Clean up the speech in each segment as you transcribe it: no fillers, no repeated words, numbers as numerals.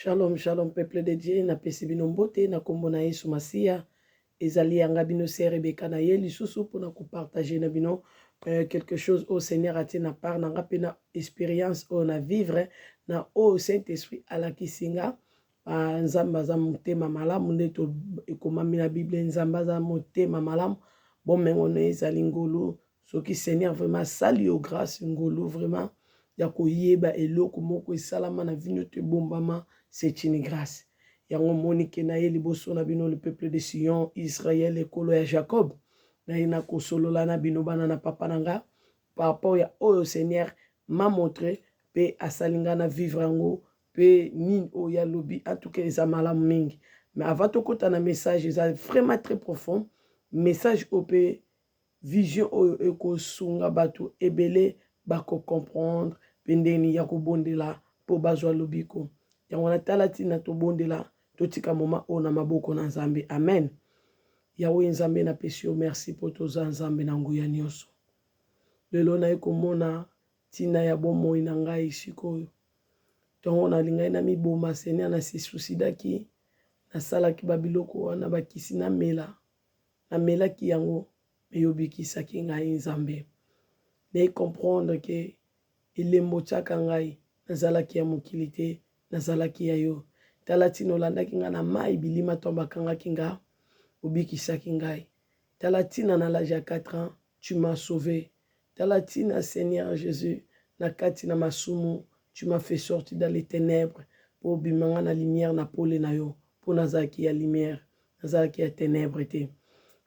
Shalom, shalom peuple de Dieu, napesi bino mbote na kombo na Yesu Masiya. Ezali yanga bino sœur Rebecca na ye lisusu pona ko partager na bino quelque chose oyo Seigneur atie na part na nga pe na experience oyo na vivre na oyo Saint-Esprit alakisi nga. Ah, Nzambe aza motema malamu nde to ekomami na Bible, Nzambe aza motema malamu, bomengo na ye ezali ngolu. Soki Seigneur vraiment asali yo grâce, ngolu vraiment ya koyeba eloko moko esalama na vino to ebombama, c'est une grâce. Yango omoni ke naye liboso na bino le peuple de Sion, Israël, ekolo ya Jacob, naye na kosolola na bino bana na papa na nga par rapport ya oyo Seigneur m'a montré pe asali nga na vivre yango pe nini oyo ya lobi. En tout cas eza malamu mingi, mais avant tokota na message eza vraiment très profond message oyo pe vision oyo ekosunga bato ebele bako comprendre pe ndenge ya kobondela po bazwa lobiko. Yango wana tala tina tobondela, totika moment oyo na maboko na Nzambe. Amen. Yahweh Nzambe, napesi yo merci po toza Nzambe na nguya nyonso. Lelo naye komona tina ya bomoi na ngai sikoyo. Tongo nalingaki namiboma, Seigneur, na se suicidaki, nasalaki ba biloko wana, bakisi namela. Namelaki yango mais yo obikisaki ngai Nzambe. Naye comprendre que elembo otiaka ngai nazalaki ya mokili te, nazalaki ya yo. Tala tina olandaki ngai na mayi bilima tango bakangaki nga, obikisaki ngai. Tala tina na l'age ya 4 ans tu m'as sauve. Tala tina Seigneur Jesus na kati na masumu tu m'as fait sortir dans les tenèbres po obima nga na lumière na pole na yo po nazalaki ya lumière nazalaki ya ténèbres te.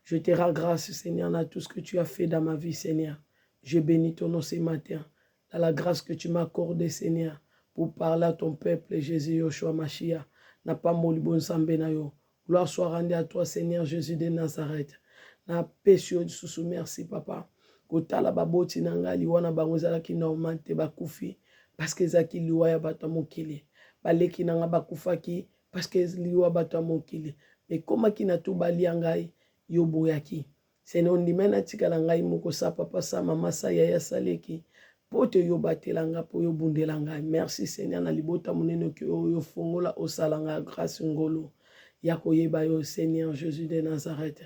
Je te rends grâce Seigneur na tout ce que tu as fait dans ma vie Seigneur. Je bénis ton nom ce matin dans la grâce que tu m'as accordé Seigneur pour parler à ton peuple Jésus Yoshua Mashiach. Na pamboli bonzambe na yo. Gloire soit rendue à toi Seigneur Jésus de Nazareth. Na pesi yo lisusu merci papa. Kotala baboti na ngai liwa na bango ezalaki normal te, bakufi parce que ezalaki liwa ya bato ya mokili. Baleki na ngai bakufaki parce que liwa bato ya mokili. Mais ekomaki na to balia ngai, yo boyaki. Seigneur, ondimai natikala ngai moko sa papa sa mama sa yaya sa leki po te yo batela nga po yo bundela ngai. Merci Seigneur na libota monene oki oyo fongola osala nga grâce ngolu ya koyeba yo Seigneur Jésus de Nazareth.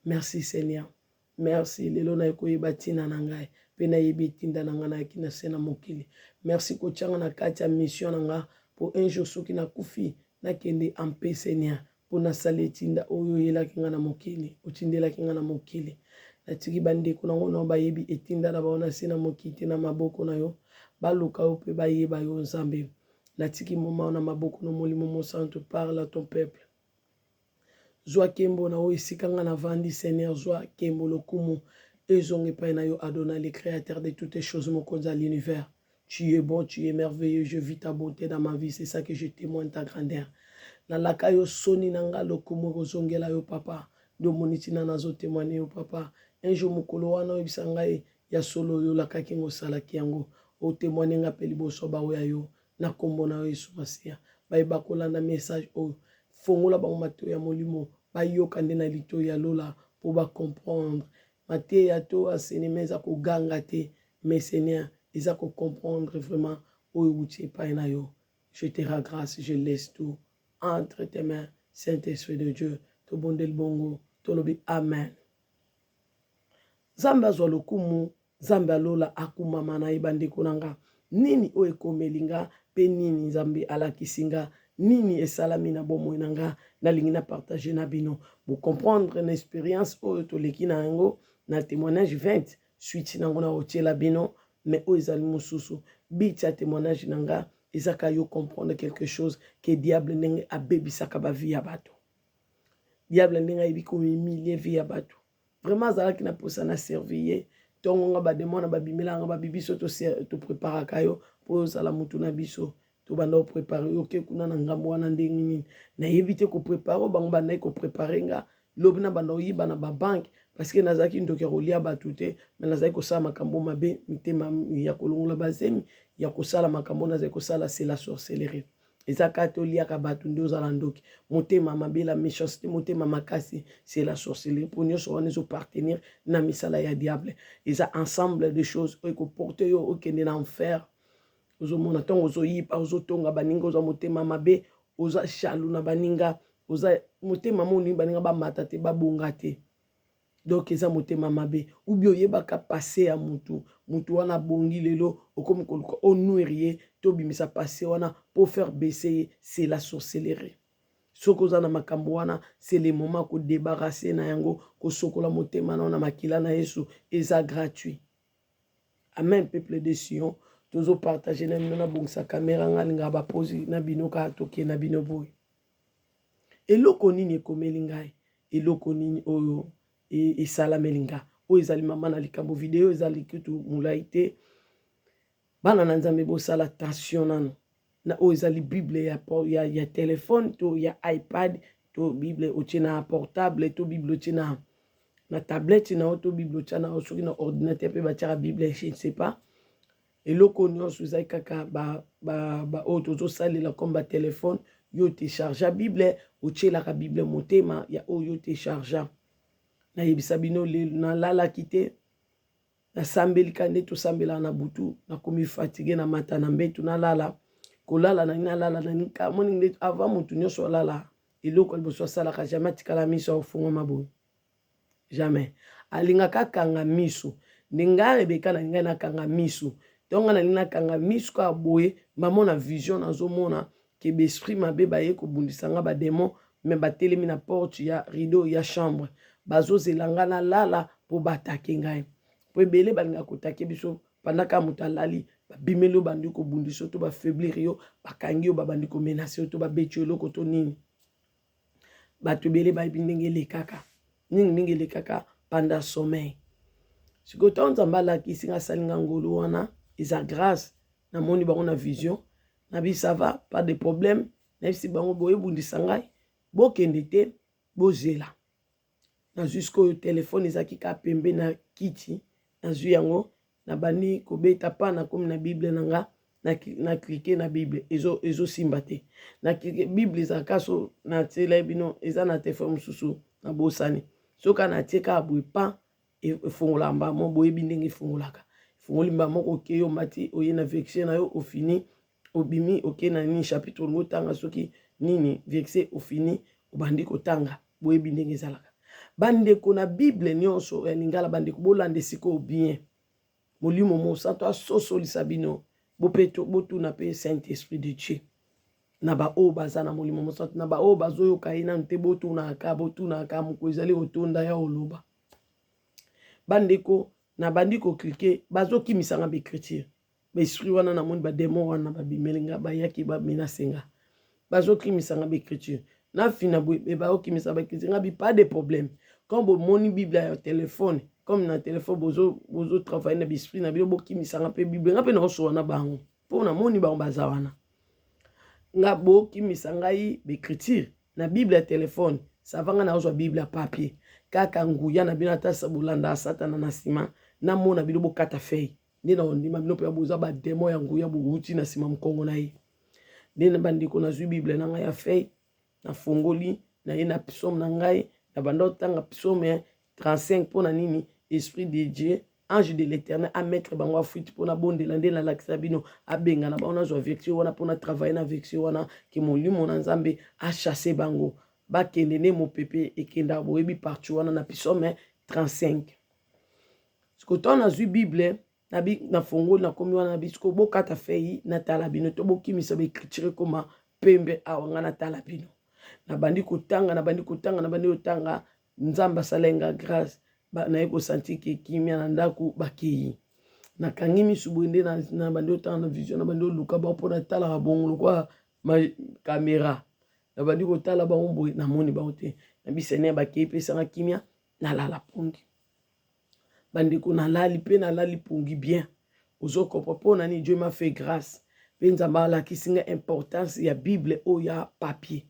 Merci Seigneur. Merci lelo naye koyeba tina na ngai pe nayebi etinda na ngai nayaki na se na mokili. Merci kotia nga na kati ya mission na nga po un jour soki nakufi nakende en paix Seigneur. Mpo nasala etinda oyo oyelaki ngai na mokili, otindelaki ngai na mokili. Natiki bandeko na ngo nao bayebi etinda na bango na se na mokili te na maboko na yo. Baluka yo mpe bayeba yo Nzambe. Natiki moma na maboko no Molimo Mosantu, parle à ton peuple. Zwa kembo na oyo esika ngai navandi Seigneur, zwa kembo lokumu ezonga epai na yo Adonai, le créateur de toutes choses, mokonzi ya l'univers. Tu es bon, tu es merveilleux, je vis ta bonté dans ma vie, c'est ça que je témoigne ta grandeur. Nalaka yo soni na nga lokumu ekozongela yo papa. Nde omoni ntina nazo témoigner yo papa. Un jour mokolo wana oyebisa ngai ya solo oyo olakaki nga osalaki yango. O témoigner nga pe liboso ba oya yo na kombo na yo Yesu Masiya. Baye bakolanda message oyo, fongola bango matoyi ya molimo, bayoka nde na litoyi ya lola po ba comprendre. Mateya to enseignement eza koganga te, mais Seigneur eza ko comprendre vraiment oyo ewuti epai na yo. Je te rends grâce, je laisse tout entre tes mains, Saint-Esprit de Dieu. Tobondeli bongo, tolobi amen. Nzambe azwa lokumu, Nzambe ya lola akumama na ye. Bandeko na nga, nini oyo ekomeli nga pe nini Nzambe alakisi nga, nini esalami na bomoi na nga, nalingi na partager na bino. Bo comprendre na experience oyo toleki na yango na témoignage 20 suite nango na kotiela bino, mais oyo ezali mosusu. But ya témoignage na nga eza ka yo comprendre quelque chose que diable ndenge abebisaka ba vie ya bato. Diable ndenge ayebi ko humilier vie ya bato. Vraiment azalaki na posa na servir ye. Tongo nga ba demon na babimela nga babi biso to to preparaka yo po ozala mutu na biso. Tobanda ko preparer yo ke kuna na ngambo wana ndenge nini. Nayebi te ko preparer bango bandaki ko preparer nga. Lobi na banda koyiba na ba banque parce que nazalaki ndoki ya kolia bato te, mais nazalaki kosala makambo mabe, mitema ya kolongola bazemi, ya kosala makambo nazalaki kosala, c'est la sorcellerie. Eza kaka te oliaka bato nde ozala ndoki. Motema mabe, la méchanceté, motema makasi, c'est la sorcellerie. Mpo nyonso wana ezo partenir na misala ya diable. Eza ensemble de choses oyo ekoporte yo okende na enfer. Ozomona ntango ozoyiba, ozotonga baninga, oza motema mabe, Oza jaloux na baninga, oza motema moni baninga bamata te, babonga te. Donc eza motema mabe. Ou bien oyebaka passé ya mutu, mutu wana abongi lelo okomi koluka onuire ye to obimisa passé wana po faire baisser ye, c'est la sorcellerie. Soki oza na makambo wana, c'est le moment ko debarrasser na yango, kosokola motema na yo na makila na Yesu, eza gratuit. Amen peuple de Sion, tozo partager na bino, nabongisa camera nga alingaka ba pose na bino kaka toke na bino boye. Eloko nini ekomeli ngai? Eloko nini oyo esalameli nga? Oyo ezali mama na likambo, video ezali kutu molai te. Bana na Nzambe bosala attention nano na oyo ezali Bible ya telefone to ya iPad to Bible otie na portable to Bible otie na tablette na yo to Bible otia na yo soki na ordinateur mpe batiaka Bible, je ne sais pas. Eloko nyonso ezali kaka ba oyo tozosalela comme ba telefone, yo téléchargea Bible, otielaka Bible motema ya oyo yo téléchargea. Nayebisa bino lelo nalalaki te, nasambeli ka nde tosambelaka na butu, nakomi fatigue, na mata na mbetu nalala, kolala na nalala na nika moni nde avant motu nyonso alala, eloko liboso asalaka jamais atikala miso afungwama boye, jamais alingaka akanga miso. Nde ngai Rebeka na ngai nakanga miso, donc ngai nalingi nakanga miso kaka boye, mama na vision nazomona ke baesprit mabe baye kobundisa nga, bademon, me batelemi na porte ya rideau ya chambre, bazozela nga nalala mpo batake ngai, po ebele balingaka kotake biso pendant kaka moto alali, babimeli yo, bandi kobundisa yo to bafaiblir yo, bakangi yo, babandi komenacer yo to babeti yo eloko to nini. Bato ebele bayebi ndenge elekaka, mingimingi elekaka pendant sommeil. Sikoyo ntango Nzambe alakisi nga, asali nga ngolu wana, eza grâce. Namoni bango na vision, nabi ça va, pas de problème. Nayebisi bango boyebundisa ngai, bokende te, bozela. Nazwi sikoyo telefone ezalaki kaka pembe na kiti, nazwi yango, nabandi kobeta pa, nakomi na Bible na nga, na clique na Bible, ezosimba te. Na clique Bible ezalaka so natiela bino, eza na telefone mosusu nabosani, soki natie kaka boye pa efongolaka mbamo, boyebi ndenge efongolaka, efongoli mbamo moko, okei omati oye na verset na yo, ofini obimi okei na nini chapitre olingi otanga, soki nini verset ofini obandi kotanga, boyebi ndenge ezalaka. Bandeko na Bible nyonso ya lingala, bandeko bolanda esika bien, Molimo Mosantu asosolisa bino, botuna mpe Saint Esprit de Dieu na baoyo baza na Molimo Mosantu, na baoyo bazoyoka ye nanu te, botunaka, botunaka, moko ezali kotonda ya oloba. Bandeko, nabandi kocliquer, bazokimisanga baécriture, baesprit wana namoni, bademon wana babimeli nga, bayaki bamenacer nga, bazokimisanga baécriture, nafina boye baokimisa baécriture nga bi pas de problème. Quand bomoni Bible ya telefone, comme na telefone bozotravailler na baesprit na bino, bokimisanga mpe Bible nga mpe naosowa na bango, mpo namoni bango baza wana. Nga bokimisa ngai baécriture na Bible ya telefone, ça va, nga nazwa Bible ya papier kaka. Nguya na bino, ata bolanda Satana na nsima, namona bino bokata feuille nde na ondima bino mpe boza bademon ya nguya bowuti na nsima mokongo na ye. Nde na bandeko nazwi Bible na ngai ya feuille, nafongoli naye na psaume na ngai, na banda otanga psaume 35. Mpo na nini? Esprit de Dieu, ange de l'Éternel amettre bango afuite mpo nabondela nde nalakisa bino, abengana bango, nazwa verset wana mpo na travailler na verset wana, ke molimo na Nzambe achasse bango, bakende nde mopepe ekendaka, boyebi partie wana na psaume 35. Sikoyo ntango nazwi Bible nabi nafongoli, nakomi wana, nabi sikoyo bokata feuille natala bino to bokimisa baécriture ekoma pembe awa, ngai natala bino. Nabandi kotanga, nabandi kotanga, nabandi kotanga, Nzambe asala nga grâce, naye kosentir ke kimia na ndako, bakei. Nakangi misu boye nde nabandi kotanga na vision, nabandi koluka bango mpo natalaka bongo lokola caméra, nabandi kotala bango boye, namoni bango te. Nabi Seigneur, bakei, pesanga kimia, nalala pongi. Bandeko, nalali mpe nalali pongi bien. Ozokopa mpo na nini? Dieu m'a fait grâce mpe Nzambe alakisi nga importance ya Bible oyo ya papier.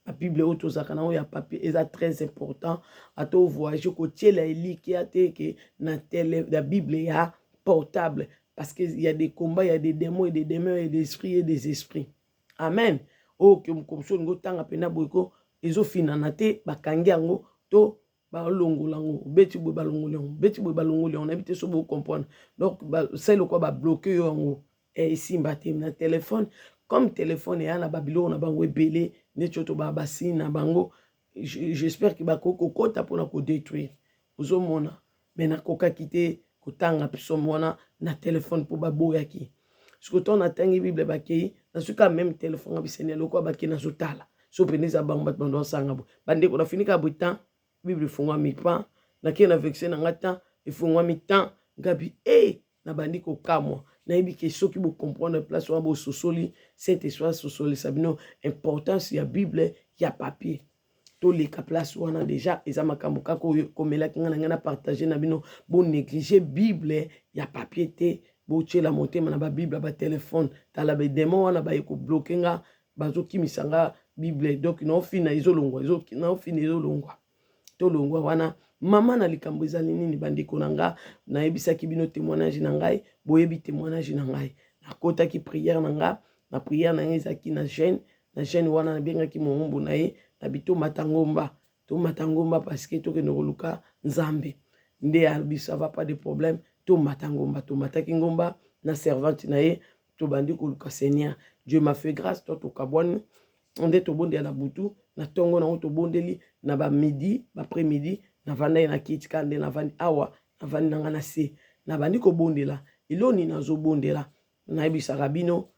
Babible oyo tozalaka na oyo ya papier eza très important. Ata ovoyage, kotiela elikia te ke na tele na Bible ya portable, parce que il y a des combats, il y a des démons et des démons et des esprits et des esprits. Amen. Oyo ke mokomso olingi otanga mpena boye ko ezofinana te, bakangi yango to balongola yango, obeti boye balongoli yango, obeti boye balongoli yango, nayebi te so bocomprendre. Donc basali lokola babloquer yo yango, esimba te na telefone. Comme telefone eya na babiloko na bango ebele, neti oyo tobaa basini na bango, j'espère ke bakoki kokota mpona kodétruire. Ozomona, me nakokaki te kotanga psaume wana na telefone mpo baboyaki. Sikoyo ntango natangi Bible, bakei, nazwi kaka meme telefone nga biseni lokola bakei, nazotala so pene eza bango bato bando basanga boye. Bandeko, nafini kaka boye, temps Bible efungwami pa nakei na vexe na nga, temps efungwami, temps ngabi e eh, nabandi kokamwa. Nayebi ke soki bocomprendre place wana, bososoli, Saint Esprit asosolisa bino importance ya Bible ya papier. Toleka place wana deja, eza makambo kaka oyo ekomelaki ngai na ngai na partage na bino. Bonéglige Bible ya papier te, botiela motema na babible ya batelefone. Tala bademo wana baye kobloke nga, bazokimisa nga Bible, donc naofina ezolongwa, naofina ezolongwa. Tolongwa wana. Mama na likambo ezali nini, bandeko na nga? Nayebisaki bino témoignage na ngai, boyebi témoignage na ngai. Nakotaki prière na nga, na prière na ngai ezalaki na jeûne. Na jeûne wana nabengaki mowumbu na ye na bi tomata ngomba, tomata ngomba parce que tokende koluka Nzambe. Nde alobi ça va, pas de problème, tomata ngomba. Tomataki ngomba na servante na ye, tobandi koluka Seigneur. Dieu m'a fait grâce, to tokabwani nde tobondela na butu, na ntongo nango tobondeli na bamidi, baprès midi navandaki na kiti kaka nde navandi awa, navandi na ngai na se, nabandi kobondela. Eloni nazobondela, nayebisaka bino,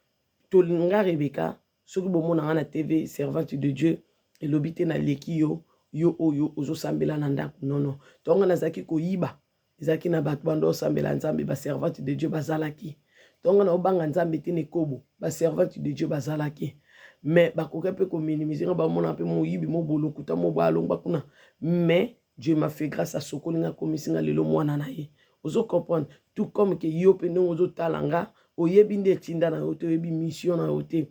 tolinga Rebeka. Soki bomona nga na TV, servante de Dieu, elobi te naleki yo, yo oyo ozosambela na ndako. Nono, ntongo nazalaki koyiba, ezalaki na bato bando osambela Nzambe, baservante de Dieu bazalaki. Ntongo na obanga Nzambe te, na ekobo, baservante de Dieu bazalaki, mais bakoki mpe kominimize nga, bamona mpe moyibi, mobolokuta, mobalongwa kuna. Mais Dieu m'a fait grâce, asokoli nga, akomisi nga lelo mwana na ye. Ozo comprendre? Tout comme ke yo mpe ndenge ozotala nga, oyebi nde etinda na yo te, oyebi mission na yo te.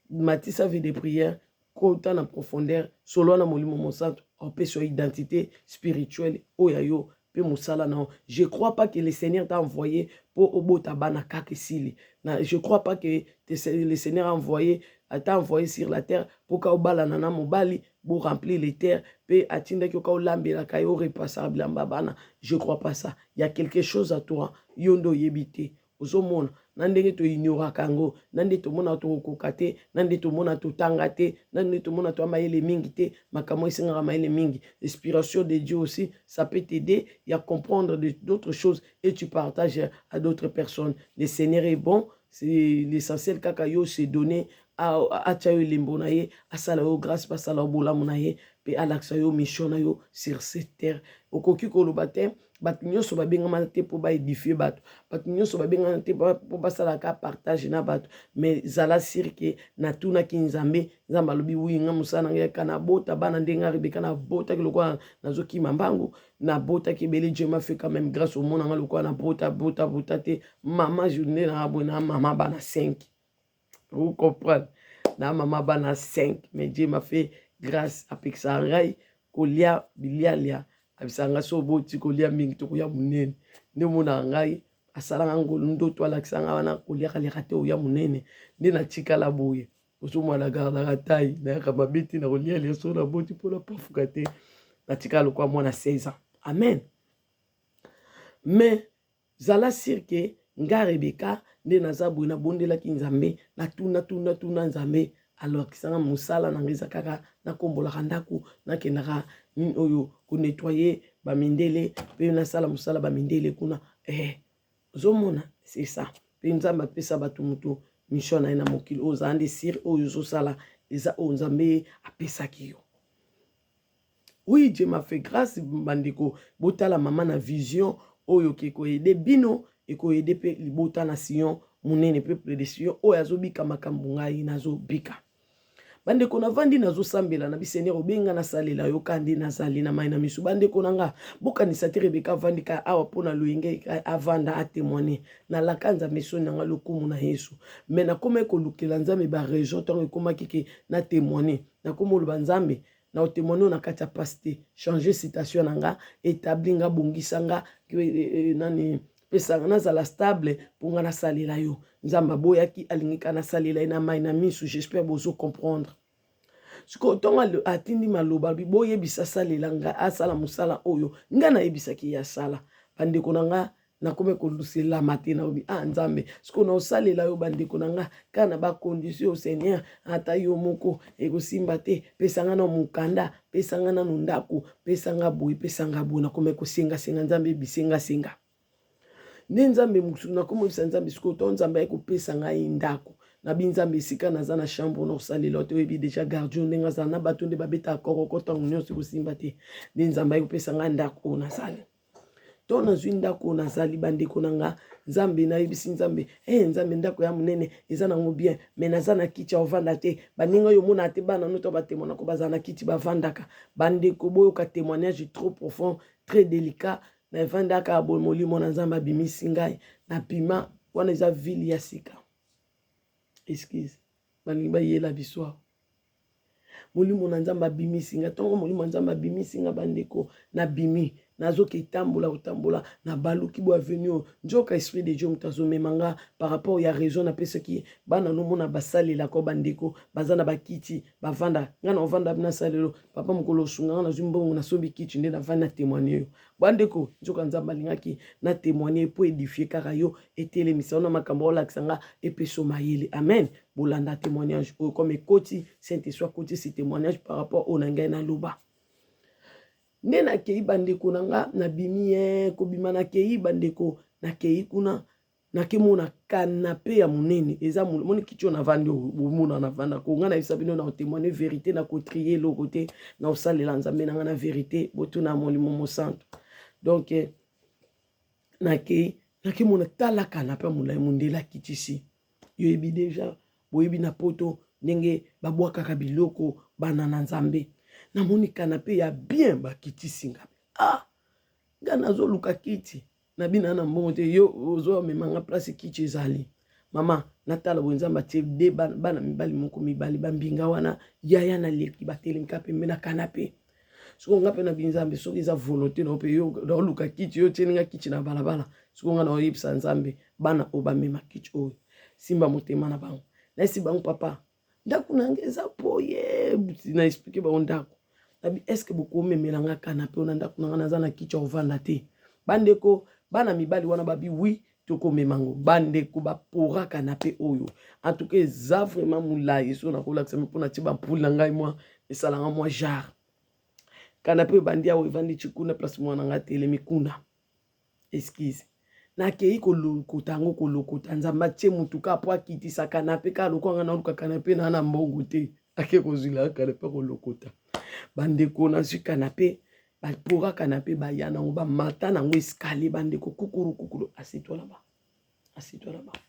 Matisa vie de prière, kota na profondeur, solo na Molimo Mosantu, opesa yo identité spirituelle oyo ya yo mpe mosala na yo. Je crois pas que le Seigneur t'a envoyé mpo obota bana kaka esili na. Je crois pas que le Seigneur a envoyé t'a envoyé sur la terre mpo ka obalana na mobali, bo remplir les terres, mpe atindaki yo ka olambelaka ye, orepasaka bilamba bana. Je crois pas ça. Y a quelque chose à toi, yo nde oyebi te. Ozomona na ndenge toignoraka yango, na nde tomona tokokoka te, na nde tomona totanga te, na nde tomona toya mayele mingi te. Makambo esengaka mayele mingi. Inspiration de Dieu aussi, ça peut t'aider ya comprendre d'autres choses et tu partages à d'autres personnes. Le Seigneur est bon, c'est l'essentiel. Kaka yo se donner, atia yo elembo na ye, asala yo grâce, basala yo bolamu na ye mpe alakisa yo mission na yo sur cette terre. Okoki koloba te bato nyonso babengama te mpo baédifie bato, bato nyonso babengama te mpo basalaka partage na bato. Mais zala sûr ke natunaki Nzambe, Nzambe alobi oui. Nga mosala na ngai kaka nabota bana. Ndenge Rebeka nabotaki lokola nazokima mbangu, nabotaki ebele. Dieu m'a fait quand même grâce. Omona nga lokola nabota bota bota te, mama journée na boye na mama bana 5, vous comprendre, na mama bana 5. Mais Dieu m'a fait grâce, apekisaka ngai kolia bilialia, abisaka ngai so oboti kolia mingi tokoya monene. Nde omonaka ngai asalaka ngolu, ndoto alakisa ngai wana koliaka liaka te, oya monene. Nde natikala boye, ozomona gardaka tai, nayaka mabe te na kolia lia. So naboti mpona pafuka te, natikala lokola mwana 16 ans. Amen. Mais zala sûr ke nga Rebeka nde naza boye, nabondelaki Nzambe, natuna tuna tuna Nzambe, alakisanga mosala na ngai eza kaka nakombolaka ndako, nakendaka nini oyo konettoyer bamindele mpe nasala mosala bamindele kuna. Ozomona, c'est ça. Mpe Nzambe apesa bato moto mission na ye na mokili oyo. Ozala nde sûr oyo ozosala eza oyo Nzambe apesaki yo. Oui, Dieu m'a fait grâce. Bandeko, botala mama na vision oyo ke ekoaider bino, ekoaider mpe libota na Sion monene, peuple de Sion oyo azobika makambo ngai nazobika. Bandeko, navandi nazosambela na biseigneur, obenga nasalela yo ka nde nazali na mai na miso. Bandeko na nga, bokanisa te Rebeka avandi ka awa mpo na loyenge avanda atémoigne. Nalaka Nzambe soni na nga, lokumu na Yesu. Mais nakomaki kolukela Nzambe baraison. Ntango ekomaki ke na témoigne, nakoma oloba: Nzambe, na otémoigne oyo na kati ya pasi te, change situation na nga, établi nga, bongisa nga, nani pesanga nazala stable mpo nga nasalela yo. Nzambe aboyaki, alingi ka nasalela ye na mai na miso. J'espère bozo comprendre. Sikoyo ntongo atindi maloba, boyebisa asalela nga, asala mosala oyo ngai nayebisaki ye asala. Bandeko na nga. Nakomi koluselama te, naobi ah Nzambe, sikoyo naosalela yo bandeko na nga kaka na bacondition, Seigneur, ata yo moko ekosimba te, pesa nga na mokanda, pesa nga nanu ndako, pesa nga boye, pesa nga boye. Nakomi kosengasenga Nzambe bisengasenga nde Nzambe mosusu. Nakomi Nzambe sikoyo to Nzambe aye kopesa ngai ndako, nabi Nzambe, esika naza na chambre na kosalela te, oyebi déjà gardien ndenge azala na bato nde babetaka koroko ntango nyonso, ekosimba te. Nde Nzambe aye kopesa ngai ndako oyo nazali to nazwi ndako oyo nazali. Bandeko na nga, Nzambe, nayebisi Nzambe: e Nzambe, ndako ya monene eza nango bien, mais naza na kiti ya ovanda te. Baninga oyo omona te, bana no to batemonako bazala na kiti bavandaka. Bandeko, boyoka témoignage trop profond, très délicat. Navandaka boye, molimo na Nzambe abimisi ngai na pima wana, eza ville ya sika. Excuse, balingi bayela biso awa. Molimo na Nzambe abimisi nga. Ntongo molimo ya Nzambe abimisi nga, bandeko, nabimi, nazoki etambola kotambola, nabaluki bo avenue oyo, nzoka esprit de Dieu moto azomema nga par rapport ya raison napesaki bana nomona basalelaka. Bandeko baza na bakiti bavanda, nga na ovanda nasalelo. Papa mokolo osunga nga, nazwi mbongo, nasombi kiti, nde navandi na témoigne oyo. Bandeko, nzoka Nzambe alingaki na témoigne mpo édifie kaka yo, etelemisa yo na makambo aolakisa nga, epeso mayele. Amen. Bolanda témoignage oyo comme ekoti Saint Esprit akotisi témoignage par rapport oyo na ngai naloba. Nde nakei, bandeko na nga, nabimi ye kobima, nakei, bandeko, nakei kuna, nakemona canapé ya monene. Eza moni kiti oyo navandi, bomona navanda ko. Ngai nayebisa bino, na kotémoigne vérité, na kotrier eloko te, na kosalela Nzambe na ngai na vérité. Botuna Molimo Mosantu. Donc nakei, nakemona, tala canapé ya molai, mondele akitisi. Yoyebi déjà, boyebi na Poto ndenge babwakaka biloko. Bana na Nzambe, namoni canapé ya bien, bakitisi nga. Ah, nga nazoluka kiti na bina na mbongo te, yo ozomemanga place kiti ezali. Mama, natala boye, Nzambe atie de bana mibali moko, mibali bambinga wana, yaya na leki, batelemika pembe na canapé. Sikoyo nga mpe na binzambe, soki eza volonté na mpe yo, naoluka kiti, yo otielinga kiti na balabala. Sikoyo nga naoyebisa Nzambe, bana oyo bamema kiti oyo, simba motema na bango. Nayesi bango: papa, ndako na nga eza boye. Na expliquer bango ndako, nabi: est-ce bokomemela nga canapé oyo na ndako na nga? Naza na kiti ya kovanda te. Bandeko, bana mibali wana babi: oui, tokomema ngo. Bandeko, bapora canapé oyo, en tout cas eza vraiment molai. So nakolakisa mpona tie bampule na ngai, mwa esalanga mwa genre canapé ebandi awa, evandi ti kuna place mwana ngai atelemi kuna. Excuse, nakei kolokota yango, kolokota. Nzambe atie mutu kaka po akitisa canapé kaka lokola nga naluka canapé na mbongo te, ake kozwila canapé, kolokota. Bandeko, nazwi canapé, bapora canapé, baya nango, bamata nango escalier. Bandeko, kukuru kukuru, asitwa là-bas, asitwa là-bas.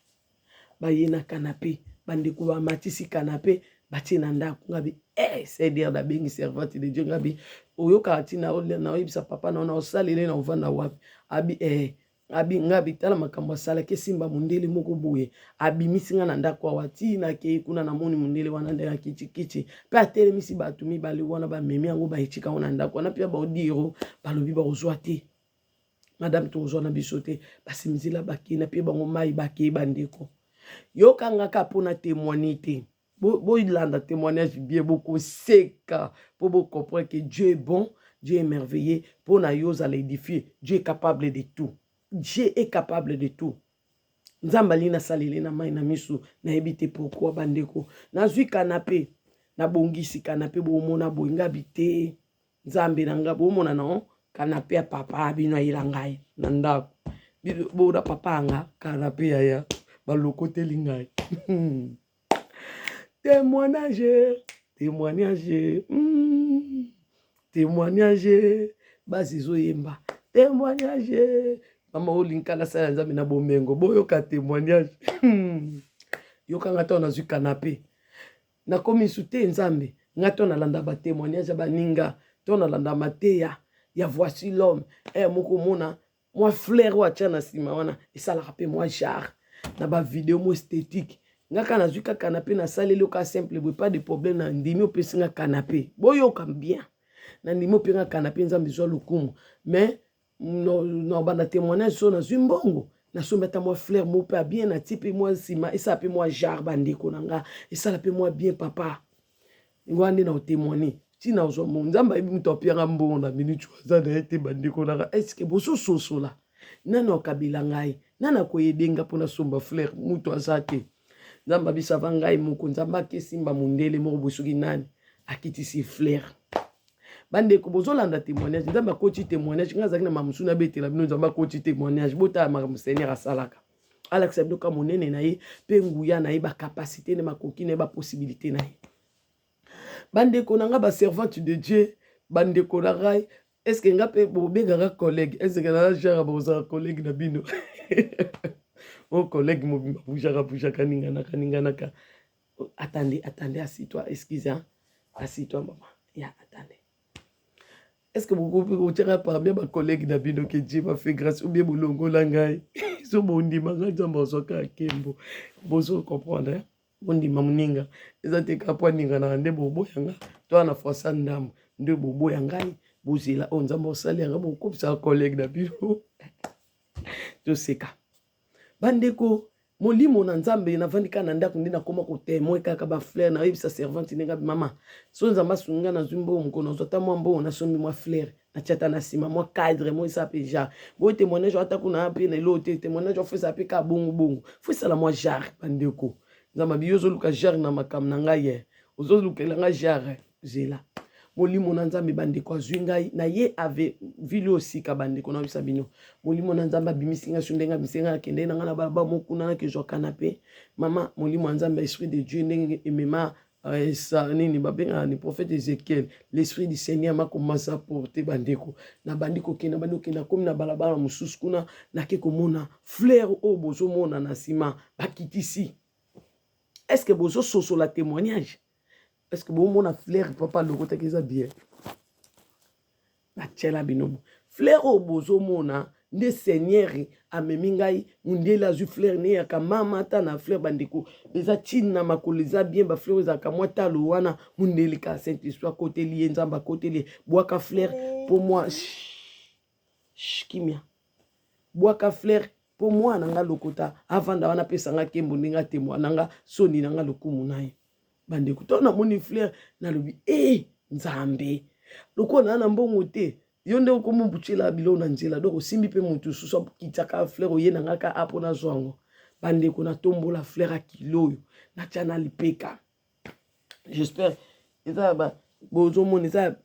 Baye na canapé, bandeko, bamatisi canapé, batie na ndako. Ngabi eh, cdr, nabengi servante de Dieu, ngabi: oyokaka ntina naoyebisa papa na osalele na ovanda wapi? Abi eh, abi ngabi: tala makambo asalaki, esimba mondele moko boye, abimisi nga na ndako awa ntina akei kuna, namoni mondele wana ndenge akitikiti mpe atelemisi bato mibale wana, bamemi yango, baetika yango na ndako wana. Mpe baodiro balobi bakozwa te, madame, tokozwa na biso te. Basimizela, bakei na mpe bango mai, bakei. Bandeko, yokangaka mpona témoigne te, bolanda témoignage bien, bokoseka mpo bocomprendre que Dieu est bon, Dieu est merveilleux. Mpo na yo ozala édifié. Dieu est capable de tout, Dieu est capable de tout. Nzambe alingi nasalele na mai na miso, nayebi te pourquoi. Bandeko, nazwi canapé, nabongisi canapé, bomona boye. Ngabi te, Nzambe na nga, bomona na canapé ya papa bino ayela ngai na ndako, bona papa yanga canapé yaya balokoteli ngai. Témoignage, témoignage, témoignage, basi ezoyemba témoignage. Mama olinga nasala Nzambe na bomengo, boyoka témoignage. Yokanga ntango nazwi canapé, nakomi su te. Nzambe nga to nalanda batémoignage ya baninga, to nalanda mateya ya Voici l'homme e moko, omona mwa fleur oyo atya na nsima wana, esalaka mpe mwa genre na bavideo mo esthétique. Nga kaka nazwi ka canapé, nasaleli yo ka simple boye, pas de problème. Na ndimi opesi nga canapé, boyoka bien, na ndimi ope nga canapé, Nzambe ezwa lokumu. Mais no banda témoignage, so nazwi mbongo, nasombi ata mwa fleur mo mpe bien, natie mpe mwa nsima, esala mpe mwa genre. Bandeko na nga, esala mpe mwa bien. Papa wana nde na otémoigne ntina ozwa mbongo. Nzambe ayebi moto apianga mbongo na minute aza na ye te. Bandeko na nga, est-ce bozososola? Nani akabela ngai? Nani akoyede nga mpo nasomba fleur? Moto aza te. Nzambe abisava ngai moko. Nzambe akesimba mondele moko boye soki nani akitisi fleur. Bandeko, bozolanda témoignage. Nzambe akoti témoignage. Ngai azalaki na mamosu nabetela bino. Nzambe akoti témoignage. Botala makambo Seigneur asalaka. Alakisa bino ka monene na ye mpe nguya na ye, bacapacité na makoki na ye, bapossibilité na ye. Bandeko na ngai, baservante de Dieu, bandeko na ngai, est-ce nga mpe bobengaka collègue? Est-ce naza genre bozala collègue na bino? O collègue mobimba bujaka bujaka, ninganaka ninganaka. Attendez, attendez, assis-toi, excuse, hein? Assis-toi, maman ya, attendez. Est ce que bokoki kotiaka parmi bacollègue na bino que Dieu m'a fait grâce, ou bien bolongola ngai? So bondima ngai, Nzambe azwaka nkembo. Bozo comprendre, hein? Bondima moninga, eza te kaka po aninganaka nde boboya nga. To wana français ndambo nde boboya ngai. Bozela oyo Nzambe osali yanga, bokobisaka collègue na bino. Toseka, bandeko. Molimo na Nzambe, navandi kaka na ndako nde nakóma kotémoin kaka bafleur. Nayebisa servante ndenge mama, so Nzambe asungi nga, nazwi mbongo, mokolo nazwa ata mwa mbongo, nasombi mwa fleur, natia ata na nsima mwa cadre mo, esa mpe genre boye témoignage. Ata kuna mpe na eloko te, témoignage faut esala mpe kaka bongo bongo, faut esala mwa genre. Bandeko, Nzambe abi: yo ozoluka genre na makambo na ngai ye, ozolukela nga genre. Zela. Molimo na Nzambe, bandeko, azwi ngai na ye ave vile oyo sika. Bandeko, nayebisa bino, molimo na Nzambe abimisi ngai so ndenge abimisi ngai, nakende na ngai na balaba mokuna, nakezwa canapé. Mama, molimo ya Nzambe, esprit de Dieu, ndenge emema esa nini babengaka ni prophète Ézéchiel, l'esprit du Seigneur m'a commencé à porter. Bandeko, nabandi kokende, nabandi kokende, nakomi na balabala mosusu kuna, nake komona fleur oyo bozomona na nsima bakitisi. Est ce que bozososola témoignage? Est ce que bomona fleur papa alokotaki? Eza bien. Natiela bino fleur oyo bozomona nde Seigneur amemi ngai. Mundele azwi fleur ne yaka mama ata na fleur. Bandeko, eza ntina na makolo, eza bien. Bafleur ezalaka mwa talo wana. Mundele ka Saint Esprit akoteli ye, Nzambe akoteli ye: bwaka fleur mpo mwa kimia, bwaka fleur mpo mwana nga lokota avanda wana, apesa nga nkembo ndenge atemwa na nga, soni na nga, lokumu na ye. Bandeko, to namoni fleur, nalobi: e Nzambe, lokola naa na mbongo te, yo nde okomobutyela biloko na nzela. Donc osimbi mpe motu mosusu akitiaka fleur, oye na nga ka a mpo nazwa yango. Bandeko, natombola fleur ya kilo oyo, natya na lipeka. J'espère eza ba bozomona, eza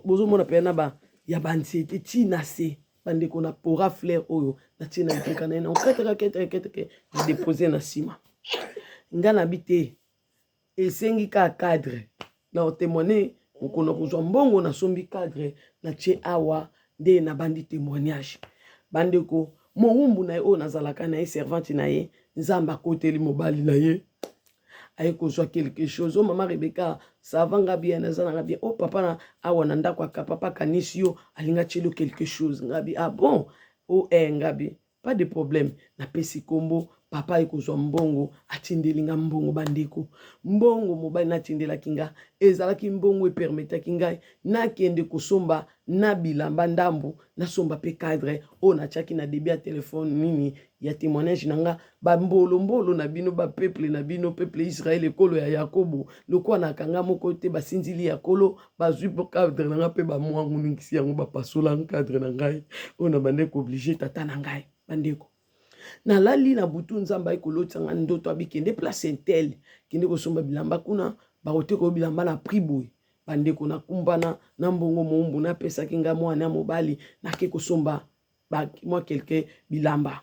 bozomona mpenza na ba ya banzete ntina se. Bandeko, na pora fleur oyo, natie na lipeka na ye, na okataka keteke, na dépose na nsima. Nga nabi te, esengi kaka cadre na otémoigne. Mokolo kozwa mbongo, nasombi cadre, natie awa nde nabandi témoignage. Bandeko, mowumbu na ye oyo nazalaka na ye, servante na ye, Nzambe akoteli mobali na ye, aye kozwa quelque chose. O mama Rebeka, ça va? Nga bien, naza nanga bien. O papa na awa na ndako aka papa akanisi yo, alinga tielo quelque chose. Ngabi: ah bon? O eh, ngabi: pas de problème. Napesi nkombo papa, aye kozwa mbongo, atindeli nga mbongo. Bandeko, mbongo mobali natindelaki nga ezalaki mbongo epermetaki ngai nakende kosomba na bilamba ndambu, nasomba mpe cadre oyo natiaki na début ya telefone nini ya témoignage na nga. Bambolombolo na bino, bapeuple na bino, peuple Israel, ekolo ya Yakobo, lokola nakanga moko te, basinzili ya kolo bazwi cadre na nga mpe bamwanguningisi yango, bapasola cadre na ngai oyo na bande kooblige tata na ngai. Bandeko, nalali na butu, Nzambe ayi kolotisa nga ndoto, abi: kende place un tel, kende kosomba bilamba kuna, bakoteka oyo bilamba na prix boye. Bandeko, nakumbana na mbongo mowumbu napesaki nga mwana ya mobali, nake kosomba mwa quelque bilamba,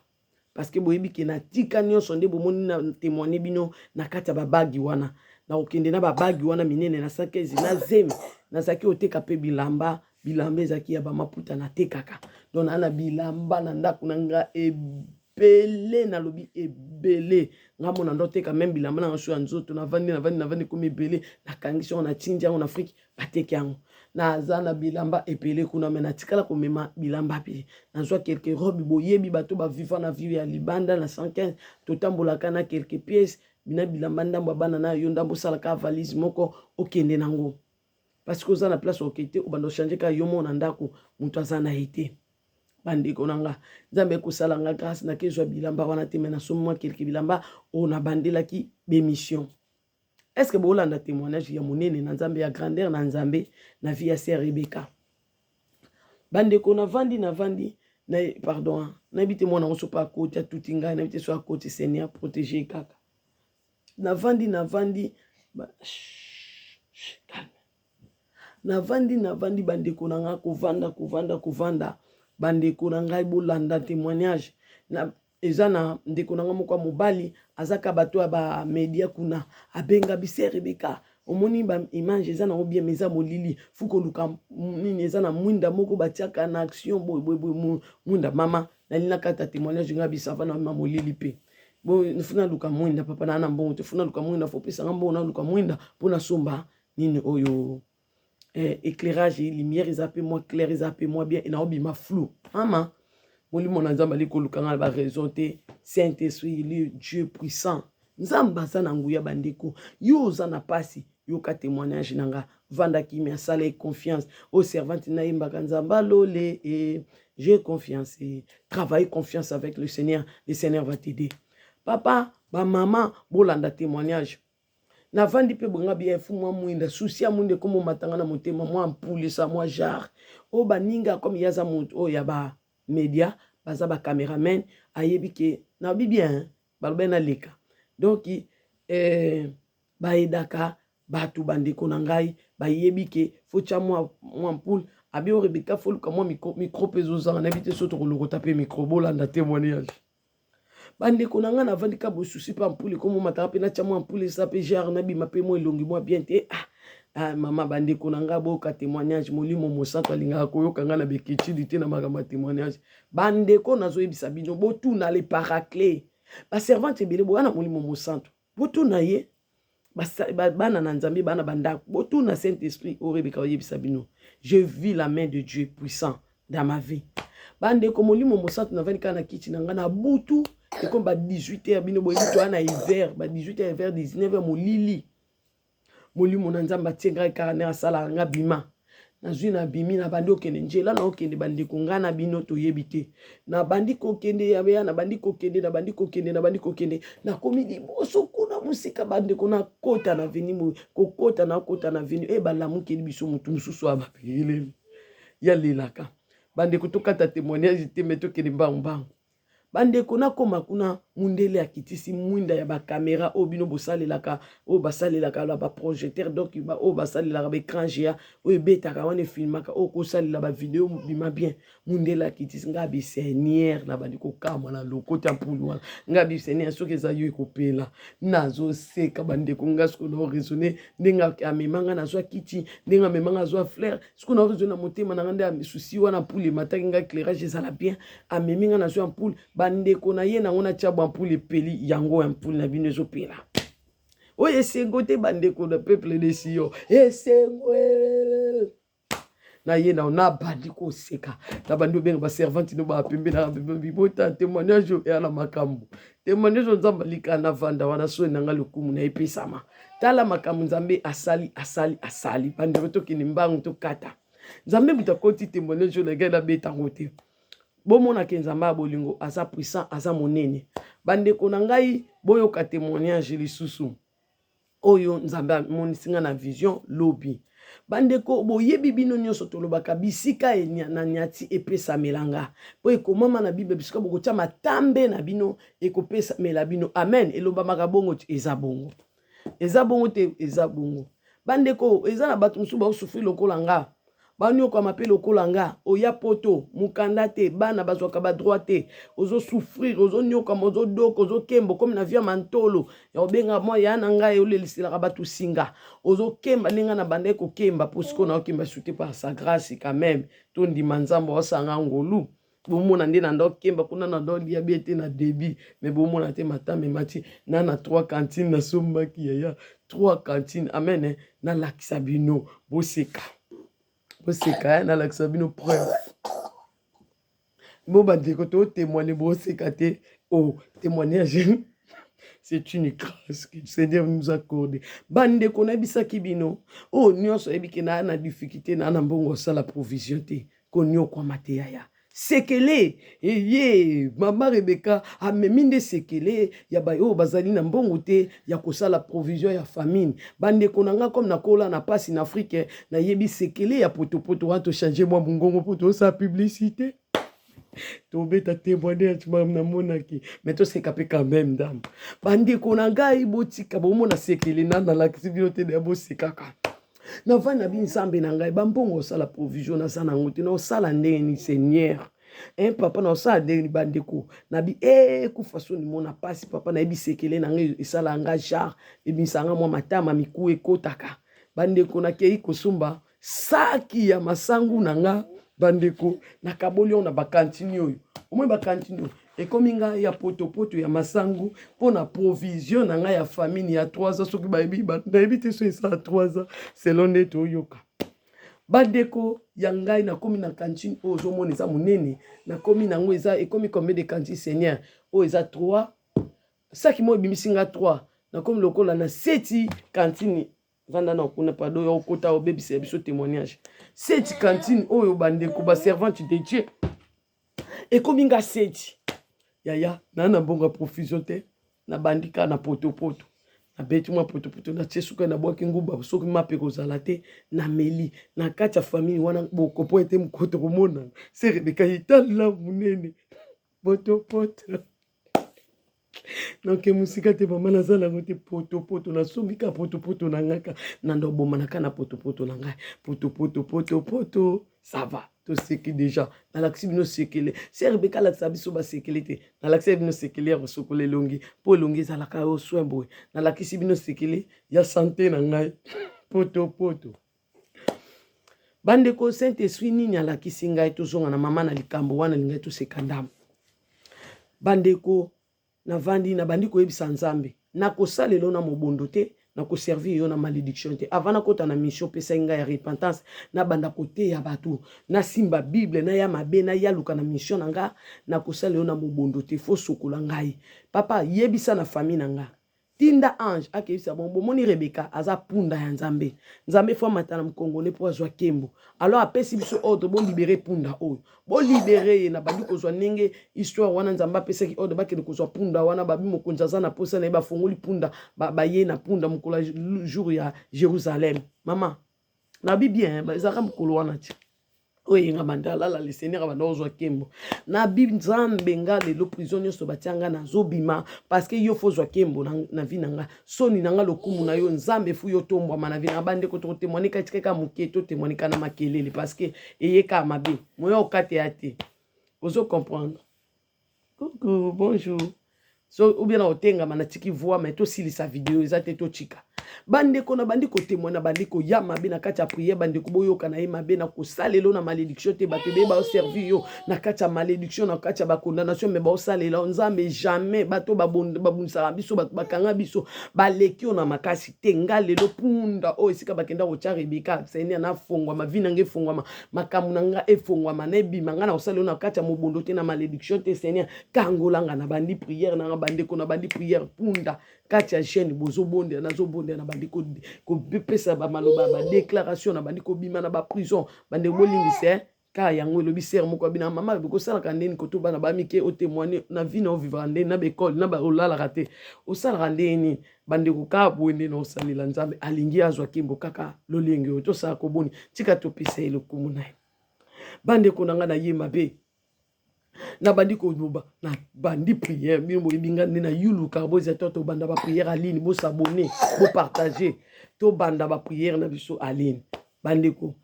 parce que boyebi ke natika nyonso nde bomoni na témoigne bino na kati ya babagi wana. Nakokende na babagi wana minene na 115 na zemi, nazalaki koteka mpe bilamba. Bilamba ezalaki ya bamaputa natekaka. Donc naa na bilamba na ndako na nga ebele, nalobi ebele. Nga mona ndo oteka même bilamba na nga so ya nzoto. Navandi, navandi, navandi, komi ebele, nakangisi yango, natindi yango na Afrique, bateki yango. Naza na bilamba ebele kuna, me natikala komema bilamba mpe nazwa quelque robe. Boyebi bato baviva na vie ya libanda na 115, totambolaka na quelque pièce bina bilamba ndambo ya bana na yo ndambo, osalaka valise moko, okende nango, parce que oza na place oke te, obanda ochange kaka yo moko na ndako, moto aza na ye te. Bandeko na nga, Nzambe ekosala nga grâce, nakezwa bilamba wana te, me nasomi mwa quelque bilamba oyo nabandelaki bémission. Est ce que bolanda témoignage ya monene na Nzambe, ya grandeur na Nzambe na vie ya sœur Rebeka? Bandeko, navandi, navandi. Na pardon, nayebi te mwana yango so mpe akoti atuti ngai, nayebi te so akoti. Seigneur protege kaka. Navandi, navandi ba... calme. Navandi, navandi, bandeko na ngai, kovanda, kovanda, kovanda. Bandeko na ngai, bolanda témoignage na eza na ndeko na ngai moko ya mobali, azaka bato ya bamedia kuna, abenga bise: "Rebeka, omoni ba image eza nango bien, mais eza molili, fu koluka nini, eza na mwinda moko batiaka na action boye boye boye." Mwinda, mama, nali nakata témoignage. Ngai bisava na ma molili mpe bo fu naluka mwinda. Papa, naa na mbongo te, fu naluka mwinda, fo opesanga mbongo naluka mwinda mpo nasomba nini oyo, éclairage, lumière eza mpe mwa clair, eza mpe mwa bien, naobima flou. Mama, molimo na Nzambe ali koluka nga na baraison te. Saint Esprit, le Dieu puissant, Nzambe aza na nguya. Bandeko, yo oza na pasi, yoka témoignage na nga. Vanda kimia, asala ye confiance. Oyo servante nayembaka, Nzambe alole e j'ai confiance e travailler confiance avec le Seigneur, le Seigneur va t'aider. Papa, bamama, bolanda témoignage. Navandi mpe bonga bien, fu mwa mwinda, susi ya mwinda ekoma omatanga na motema, mwa mpulisa, mwa genre oyo baninga. Comme ye aza moto oyo ya bamedia, baza bacameraman, ayebi ke nabi bien, balobi naleka. Donc bayedaka bato. Bandeko na ngai, bayebi ke fo tya mwa mpule. Abi oyo Rebeka, foluka mwa micro mpe ezozanga, nayebi te so tokolokota mpe micro. Bolanda témoignage, bandeko na ngai. Navandi ka bosusi mpe ampule ekomomataka mpe natya mwa ampule, esa mpe genre nabima mpe mwa elongi mwa bien te. Ah, mama, bandeko na ngai, boyoka témoignage. Molimo Mosantu alingaka koyoka ngai na beketidi te na makambo ya témoignage. Bandeko, nazoyebisa bino, botuna le Paraclet, baservante ebele boya na Molimo Mosantu, botuna ye. Bana na Nzambe, bana bandako, botuna Saint Esprit oyo Rebeka oyebisa bino. Je vis la main de Dieu puissant dans ma vie. Bandeko, Molimo Mosantu, navandi kaka na kiti na ngai na butu, ekomi ba 18 heures. Bino boyebi toya na hiver, ba 18 heures vers 19 heures, molili. Molimo na Nzambe atie ngai kaka ndenge asalaka nga bima. Nazwi, nabimi, nabandi okende nzela na okende. Bandeko, ngai na bino toyebi te. Nabandi kokende yabeya, nabandi kokende, nabandi kokende, nabandi kokende, nakomi liboso kuna mosika. Bandeko, nakota na avenue, kokota, nakota na avenue e balamukeli biso motu mosusu ya bapeleli yalelaka. Bandeko, tokata témoignage te, me tokende mbangu mbangu. Bandeko, nakóma kuna, mundele akitisi mwinda ya bakamera oyo bino bosalelaka, oyo basalelaka na baprojecteur, donc oyo basalelaka baécran géant, oyo ebetaka wana, efilmaka, oyo kosalela bavideo bima bien. Mundele akitisi. Ngai abi: "Seigneur." Nabandi kokamwa na lokota ya mpulu wana. Ngai abi: "Seigneur, soki eza yo, ekopela." Nazoseka, bandeko. Ngai sikoyo na raisonne ndenge amemanga, nazwa kiti, ndenge amemanga, azwa fleur. Sikoyo na raisonne na motema na ngai nde susi wana mpulu emataki ngai, éclairage ezala bien. Amemi ngai, nazwa mpulu. Bandeko, na ye nango natia bwa mpulu, epeli yango ya mpulu na bino ezopela. Oyo esengo te, bandeko na peuple de Sion, esengo na ye na nabandi koseka, nabandi obenga baservante no bapembe na bibota. Témoignage eya na makambo, témoignage oyo Nzambe alika. Navanda wana, soni na ngai, lokumu na epesama. Tala makambo Nzambe asali, asali, asali. Bandeko, tokende mbangu, tokata. Nzambe moto akoti témoignage oyo na ngai, nabetango te. Bomonaka Nzambe ya bolingo aza puissant, aza monene. Bandeko na ngai, boyoka témoignage lisusu oyo Nzambe amonisi nga na vision lobi. Bandeko, boyebi bino nyonso, tolobaka bisika na nyati epesamelanga, mpo ekomama na Bible: bisika bokotia matambe na bino ekopesamela bino. Amen. Elobamaka bongo te? Eza bongo, eza bongo te? Eza bongo. Bandeko, eza na bato mosusu baosufri lokola nga, banyokwama mpe lokola nga. Oya Poto, mokanda te, bana bazwaka badroit te, ozosouffrir, ozonyokama, ozodoka, ozokemba, okomi na via mantolo ya kobenga mwa ya na ngai, oleliselaka bato singa, ozokemba ndenge na bandaki kokemba. Mpo sikoyo naokemba sute, par sa grâce quand même, tondima Nzambe aosanga ngolu. Bomona nde na ndo kemba kuna, na ndo lia bie te na débit, mais bomona te matame mati na trois cantine nasombaki yaya, trois cantine. Amen. Nalakisa bino, boseka, boseka. Nalakisa bino preuve. Bo bandeko, totémoigne, boseka te. Oh, témoignage, c'est une grâce que le Seigneur nous accorde. Bandeko, nayebisaki bino, oyo nyonso ayebi ke naa na difficulté, naa na mbongo osala provision te, konyokwama te yaya. Sekele eye, mama Rebeka amemi nde sekele ya baoyo bazali na mbongo te ya kosala provision ya famine. Bandeko na nga, comme nakola na pasi na Afrike, nayebi sekele ya potopoto wana. Tochange mwa mongongo mpo tosala publicité. Tobeta témoignage makambo namonaki, mais toseka mpe quand même ndambo. Bandeko na ngai, botika bomona sekele na nalakisi bino te, deya bosekaka. Navandi na binzambe na ngai, bambongo osala provision naza nango te, naosala ndenge nini, Seigneur? Un papa, naosala ndenge nini? Bandeko, nabi e kufa soni, mona pasi. Papa, nayebi sekele na ngai esala nga genre ebimisa nga mwa matama miku ekotaka. Bandeko, nakei kosomba saki ya masangu na nga. Bandeko, nakaboli yango na bacantine oyo. Omoi bacantine oyo ekomi ngai ya potopoto ya masangu mpo na provision na ngai ya famille ya 3 ans. Soki bayebi, nayebi te so esala 3 ans selon nde toyoka. Bandeko ya ngai, nakomi na cantine oyo ozomona eza monene. Nakomi nango, eza ekomi combien de cantine, Seigneur? Oyo eza 3 saki moko ebimisi nga 3. Nakomi lokola na sept cantine. Vanda na kuna, pardon, ya okota obebisa ya biso témoignage. Sept cantine oyo, bandeko baservante de Dieu, ekomi nga sept. Yaya, naa na mbongo ya provision te. Nabandi kaka na potopoto, nabeti mwa potopoto, natie suka, nabwaki nguba. Soki mape kozala te, nameli na kati ya famille wana. Bokopo ete mokoto komonana se Rebeka etala monene potopoto. Noke mosika te, mama, naza nango te. Potopoto nasombi ka potopoto na ngai ka na ndo bomanaka na potopoto na ngai, potopoto, potopoto. Ça va, toseki déjà. Nalakisi bino sekele. Se Rebeka alakisa biso basekele te. Nalakisi bino sekele ya kosokola elongi mpo elongi ezalaka yo soin boye. Nalakisi bino sekele ya santé na ngai, potopoto. Bandeko, Saint Esprit nini alakisi ngai? Tozonga na mama na likambo wana lingai toseka ndambo. Bandeko, navandi, nabandi koyebisa Nzambe: nakosalela yo na mobondo te, nakoservir yo na malédiction te. Avant nakota na mission opesaki ngai ya repentance, nabanda koteya bato, nasimba Bible, naya mabe, nayaluka na mission na nga, nakosalela yo na mobondo te. Faut sokola ngai, papa. Yebisa na famille na nga, tinda ange akeyebisa bongo: bomoni, Rebeka aza punda ya Nzambe. Nzambe faut amata na mokongo ne mpo azwa nkembo. Alors apesi biso ordre: bolibérer punda oyo, bolibérer ye. Na bandi kozwa ndenge histoire wana, Nzambe apesaki ordre bakende kozwa punda wana. Babi mokonzi aza na posa na ye. Bafongoli punda, baye na punda mokolo ya jour ya Jérusalem. Mama, nabi bien, ezalaka mokolo wana ti oyo eyenga banda alala, le Seigneur abanda kozwa nkembo. Nabi: Nzambe, nga lelo prison nyonso batia nga, nazobima, parce que yo faut ozwa nkembo na vie na nga. Soni na nga, lokumu na yo. Nzambe, faut yo tombwama na vie na nga. Bandeko, tokotémoigner tikaka moke, totémoigner na makelele parce que eyeka mabe moya okate ya te. Ozo comprendre? Coucou, bonjour. So ou bien na otengama, natiki voix, mais tosilisa video eza te, totika. Bandeko, na bandi kotémoigner, bandi koya mabe na kati ya prière. Bandeko, boyoka na ye mabe na kosalela na malédiction te. Bato ebeye baoservir yo na kati ya malédiction, na kati ya bacondamnation, mais baosalela Nzambe jamais. Bato babundisaka biso, bato bakanga biso, baleki yo na makasi te. Nga lelo punda oyo esika bakenda kotya Rebeka, Seigneur, nafongwama, vie na nga efongwama, makambo na nga efongwama, nayebima. Nga na kosalela yo na kati ya mobondo te, na malédiction te. Seigneur, kangolanga. Na bandi prière na nga, bandeko, na bandi prière punda kati ya chaîne. Bozobondela, nazobondela, na bandi kopesa bamaloba ya badéclaration, na bandi kobima na baprison. Bandeko, bolimbisa ka yango. Elobi sœur moko abina: mama, kosalaka ndeni koto bana bamike, otémoigner na vie na ovivaka ndeni na baekole na olalaka te, osalaka ndenge nini? Bandeko, kaka boye nde na osalela Nzambe. Alingi azwa nkembo kaka lolenge oyo tosala koboni. Tika topesa ye lokumu na ye. Bandeko na ngai, na ye mabe, nabandi koloba, nabandi prière. Bino boyebi nga nde na yuluka bozia to tobanda baprière aline. Bos'abonner, bopartager, tobanda baprière na biso aline. Bandeko,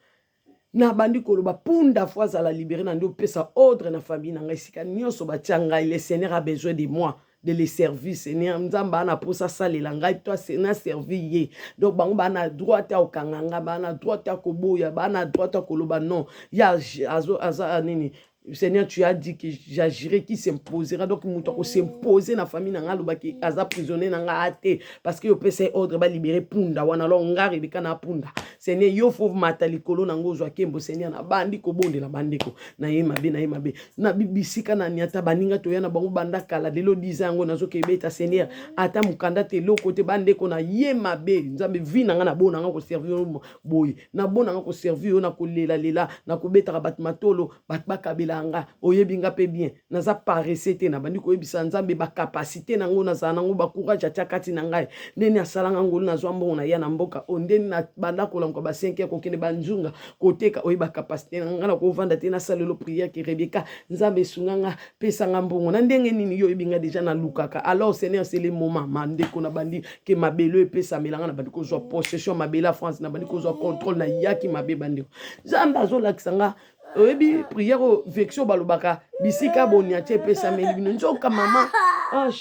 nabandi koloba punda faut azala libéré. Na nde opesa ordre na famille na ngai, esika nyonso batia ngai, le Seigneur a besoin de moi de le servir. Seigneur Nzambe aa na mposa asalela ngai to na servir ye. Donc bango baa na droit te ya kokanga ngai, baa na droit te ya koboya, baa na droit te ya koloba non. Ye aza nini? Seigneur, tu as dit que j'agirai, qui s'imposera. Donc moto akos'impose na famille na ngai, alobaki aza prisonnier na ngai te, parce que opesa ye ordre balibérer punda wana. Alors nga Rebeka na punda, Seigneur, yo faut mata likolo nango, ozwa nkembo. Seigneur, nabandi kobondela. Bandeko, na ye mabe, na ye mabe na bisika nani, ata baninga toya na bango banda kala, lelo 10 yango nazokebeta. Seigneur, ata mokanda te, eloko te. Bandeko, na ye mabe: Nzambe, vie na ngai, nabona nga koservir yo boye, nabona nga koservir yo na kolelalela, na kobetaka bato matolo, bato bakabela. Oyebaka nga, oyebi nga pe bien. Naza paresse te, nabandi koyebisa Nzambe ba capacite na ngo nazala nango, ba courage atia kati na ngai. Ndeni asala nga ngolu nazwa mbongo na ya na mboka oyo, ndeni na banda kolamuka ba 5 heures kokende ba nzunga koteka, oyeba capacite na nga na kovanda te nasalelo prière ke Rebecca, Nzambe esunga nga, pesa nga mbongo. Na ndenge nini yo oyebi nga deja nalukaka. Alors Seigneur, c'est le moment. Ma ndeko na bandi ke mabele epesamela nga, na bandi kozwa possession mabele ya France, na bandi kozwa contrôle na yaki mabe bandeko. Nzambe azolakisa nga oyebi prière oyo vection balobaka bisika boniati epesameli bino nzoka mama ah,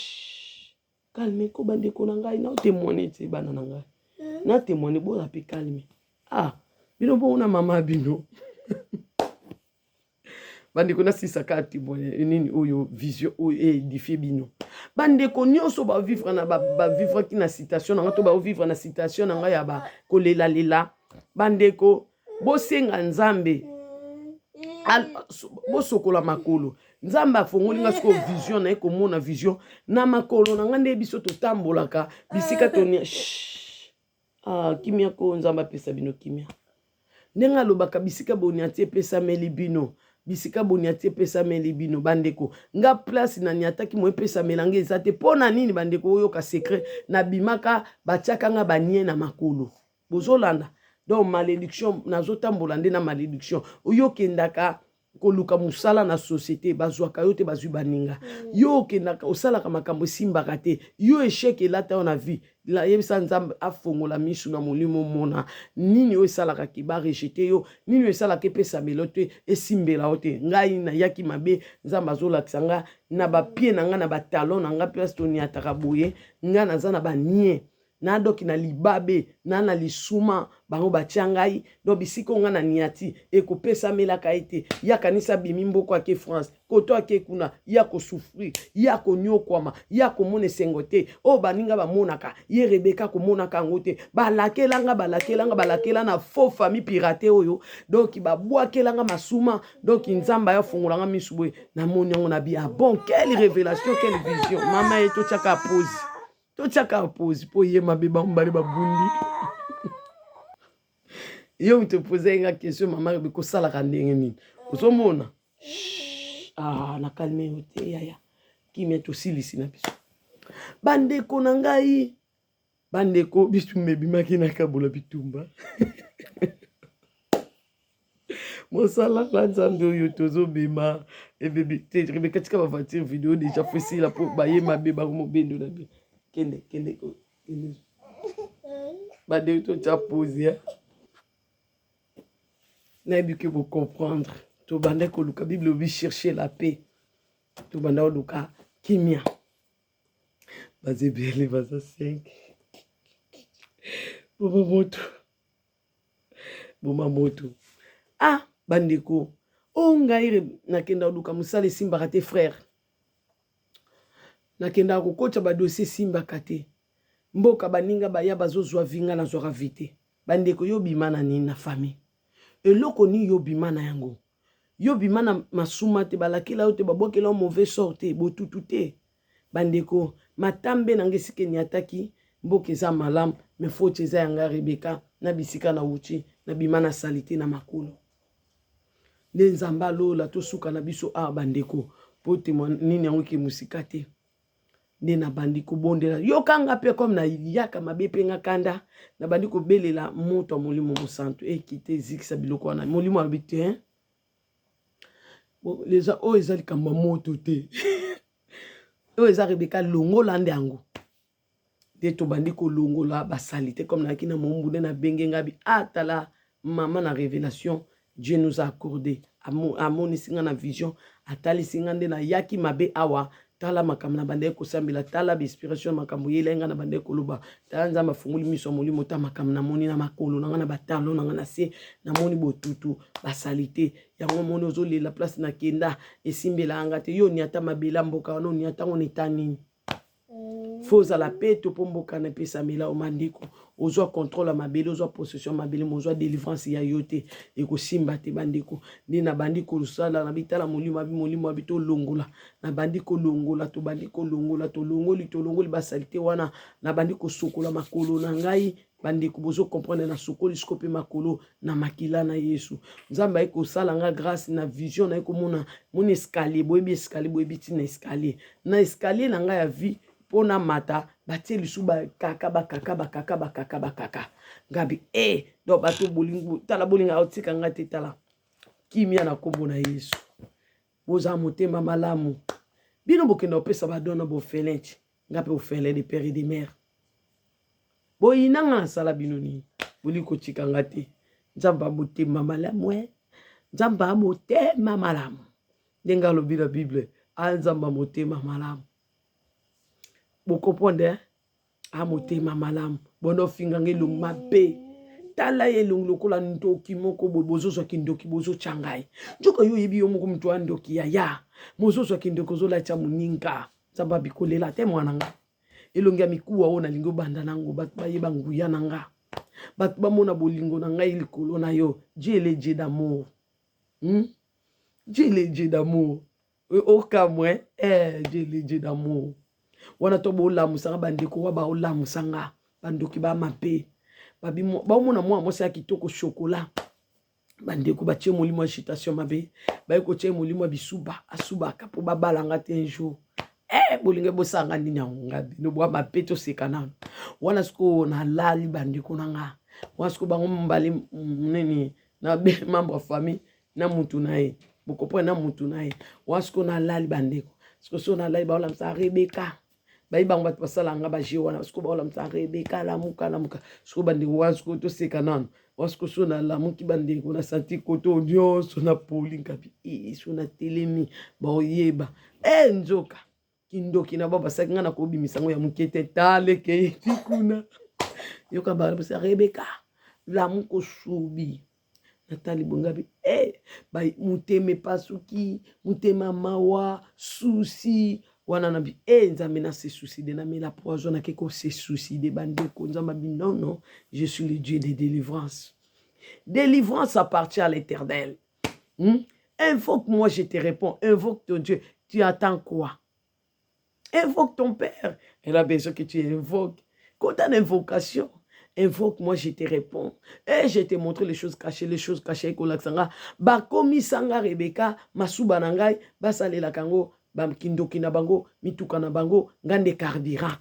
calme ko bandeko na ngai na témoigne te bana na ngai na témoigne boza mpe calme ah bino bongo na mama bino bandeko nasisaka témoigne nini oyo vision oyo eedifie bino bandeko nyonso bavivre na bavivraki na citation na ngai to baovivre na citation na ngai ya bakolelalela bandeko bosenga nzambe bosokola makolo nzambe afongoli nga sikoyo vision naye komona vision na makolo na nga nde biso totambolaka bisika tonia ah, kimia ko nzambe apesa bino kimia ndenge alobaka bisika boniati epesameli bino bisika boniati epesameli bino bandeko nga place na niataki mo epesamela nga eza te mpo na nini bandeko oyoka secret nabimaka batiaka nga banie na makolo bozolanda donc malédiction nazotambola nde na malédiction oyo okendaka koluka mosala na société bazwaka yo te bazwi baninga mm. yo okendaka osalaka makambo esimbaka te yo echec elata yo na vie yebisa nzambe afongola misu na molimo omona nini oyo esalaka ke barejete yo nini oyo esalaka epesamelo te esimbela yo te ngai nayaki mabe nzambe azolakisa nga na bapie na ngai na batalon na ngai place toniataka boye ngai naza na banie na doki na libabe na na lisuma bango batia ngai donc bisika oyo ngai na niati ekopesamelaka ye te ye akanisi abimi mboko ake france koto ake kuna ye akosouffrir ye akonyokwama ye akomona esengo te oyo baninga bamonaka ye rebeka akomonaka yango te balakela nga balakela nga balakela na faux famille pirate oyo donc babwakela nga masuma donc nzambe aya afongola nga misu boye namoni yango na bi ah bon quelle révélation quelle vision mama ye totiaka pose totiaka pose mpo ye mabe bango mibale babundi yo moto opoze nga question mama yobi kosalaka ndenge nini ozomona ah, na kalme yo te yaya kimia tosilisi na biso bandeko na ngai bandeko bitumba ebimaki na kabola bitumba mosala na nzambe oyo tozobima ebebi te rebeka tika bavatire video deja fo esila mpo baye mabe bango mobendo na bino kende kende kende bandeko totya pose ya nayebi ke bocomprendre tobanda koluka bible obi chercher la paix tobanda koluka kimia baza ebele baza 5 boma moto boma moto ah bandeko o oh, ngai nakenda koluka mosala esimbaka te frère nakendaka kokotya badossier esimbaka te mboka baninga baya bazozwa vi ngai nazwaka vi te bandeko yo bima na nini na famille eloko nini yo bima na yango Yo bima na masuma te, balakela yo te, babwakela yo mauvais sort te, botutu te. Bandeko, matambe na nga esika eniataki, mboka eza malamu, mais faute eza ya nga Rebecca, na bisika na wuti, na bima na salite na makolo. Nde Nzambe alola tosuka na biso awa bandeko, po te nini yango eke mosika te. Nde nabandi kobondela, yoka nga pe comme nayaka mabe pe nga kanda, nabandi kobelela moto ya Molimo Mosantu ekita ezikisa biloko wana. Molimo alobi te, leza oyo eza likambo ya moto te oyo eza Rebecca longola nde yango. Nde tobandi kolongola basalite comme nayaki na mombu nde nabenge nga bi ah tala mama na revelation Dieu nous a accordé amonisi nga na vision atalisi nga nde nayaki mabe awa tala makambo na bandaki kosambela tala bainspiration ya makambo eyelaki nga na bandaki koloba tala nzambe afungoli miso ya molimo ta makambo namoni na makolo na nga na batalo na nga na se namoni botutu basalite yango omoni ozolela place nakenda esimbelaka nga te yo oniata mabele ya mboka wana oniata ngo na eta nini fo ozala peto mpo mboka na epesamela yo mandeko ozwa contrôle ya mabele ozwa possession ya mabele mozwa délivrance ya yo te ekosimba te bandeko nde nabandi kosala na bitala molimo abi molimo abi tolongola nabandi kolongola tobandi kolongola tolongoli tolongoli basalite wana nabandi kosokola makolo na ngai Bandeko bozo comprendre na sokoli siko pe makolo na makila na Yesu. Nzambe aye kosala nga grâce na vision naye komona moni escalier boyebi escalier boyebi tina escalier na escalier na nga ya vie mpo na mata batie lisu bakaka bakaka bakaka bakaka bakaka ngabi e eh, donc bato bolingo tala bolinga otika nga te tala kimia na nkombo na Yesu boza motema malamu bino bokenda kopesa badon na bofelin ti nga mpe orphelin de père et de mère boyina nga nasala bino nini bolingi kotika nga te nzambe ya motema malamu e nzambe ya motema malamu ndenge alobi na bible a nzambe ya motema malamu bokomprendre eh? a motema malamu bondo ofinga nga elongi mabe tala ye elongi lokola ndoki moko boye bozozwa kindoki bozotya ngai nzoka yo oyebi yo moko moto ya ndoki yaya mozozwa kindoki ozolatya moninga Nzambe abi kolela te mwana nga. Elongi ya mikuwa oyo nalingi obanda nango bato bayeba nguya na nga. Bato bamona bolingo na ngai likolo na yo. Dieu est le Dieu d'amour. Hmm? Dieu est le Dieu d'amour. Okamwe, eh, Dieu est le Dieu d'amour. Wana to bolamusa nga bandeko wa baolamusa nga bandoki ba mabe. Baomona mwana mwasi ya kitoko chocolat. Bandeko batie molimo ya agitation mabe, baye kotia molimo ya bisuba, asubaka mpo babala nga te un jour. Eh, bolingi bosala nga nini yango nga bino bwa mabe toseka nano wana sikoyo nalali bandeko na nga wana sikoyo bango mbali nini na membre ya famille na mutu na ye bokopre na mutu na ye wana sikoyo nalali bandeko sikoyo so nalali baolamisa Rebeka bayi bango bato basala nga baje wana sikoyo baolamisa Rebeka lamuka lamuka sikoyo bandeko wana sikoyo toseka nano wana sikoyo so nalamuki bandeko na santi koto nyonso na poli nkabi so natelemi baoyeba e nzoka kindoki na bao basalaki nga na kobimisa yango ya moke te talekeyeki kuna yoka balabisa Rebeka lamuka osubi natali bongabi eh, ba motema epasuki motema mawa susi wana na bi eh, nzambe na se suicide na mela poison nake ko se suicide bandeko nzambe abi non non je suis le dieu de délivrance délivrance appartient à l'éternel hmm? invoque moi je te réponds invoque ton dieu tu attends quoi Invoque ton père. Elle a besoin que tu invoques. Quand tu as une invocation, invoque moi je te réponds. Et je te montre les choses cachées, les choses cachées kolakisa nga. Bakomisa nga Rebecca, masuba na ngai, basalelaka yango ba kindoki na bango, mituka na bango, nga nde carburant.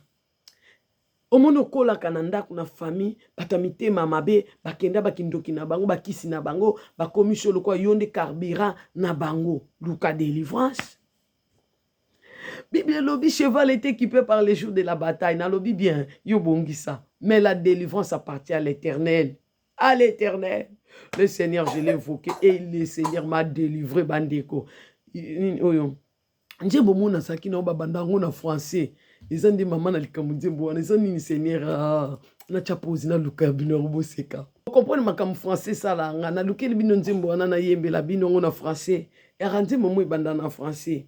Omoni okolaka na ndako na famille, bato ya mitema mabe bakenda bakindoki na bango, bakisi na bango, bakomisi yo lokola yo nde carburant na bango. Luka delivrance. Bible elobi cheval est équipé par les jours de la bataille. Nalobi bien, yo bongisa. Mais la délivrance appartient à l'Éternel. À l'Éternel. Le Seigneur, je l'ai invoqué et le Seigneur m'a délivré bandeko. Oyo. Nzembo mona azalaki na babanda yango na français. Eza nde mama na likambo nzembo wana. Eza nini Seigneur? Ah, natya pause naluka bino yango boseka. Comprendre makambo français esala nga. Nalukeli bino nzembo wana nayembela bino yango na français. Yaka nzembo mo ebanda na français.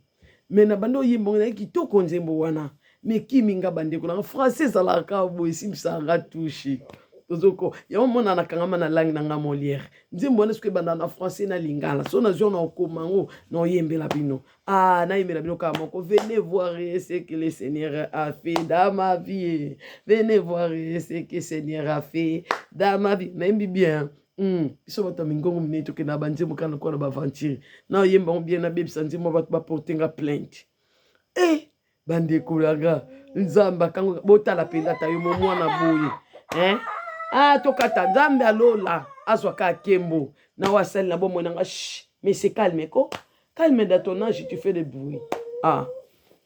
Mais na banda oyemba ngo naye kitoko nzembo wana. Mais kimi nga bandeko nanga français ezalaka kaka boye esimbisaka nga touche. Tozoko yango mona nakangama na langue na nga Molière. Nzembo wana soki ebanda na français na lingala. So nazwi na okoma yango na oyembela bino. Ah nayembela bino kaka moko. Venez voir ce que le Seigneur a fait dans ma vie. Venez voir ce que Seigneur a fait dans ma vie. Nayembi bien. Biso bato ya mingongo minene tokenda banzembo kaka lokola na baaventure na oyemba yango bien nabebisa nzembo bato baporte nga plainte e eh, bandeko yanga nzambe akango botala mpenza ata yo momwana boye eh? ah, tokata nzambe alola azwa kaka kembo na oyo asali na bomoi na nga mais c'est calme ko calme dans ton âge tu fais des bruits ah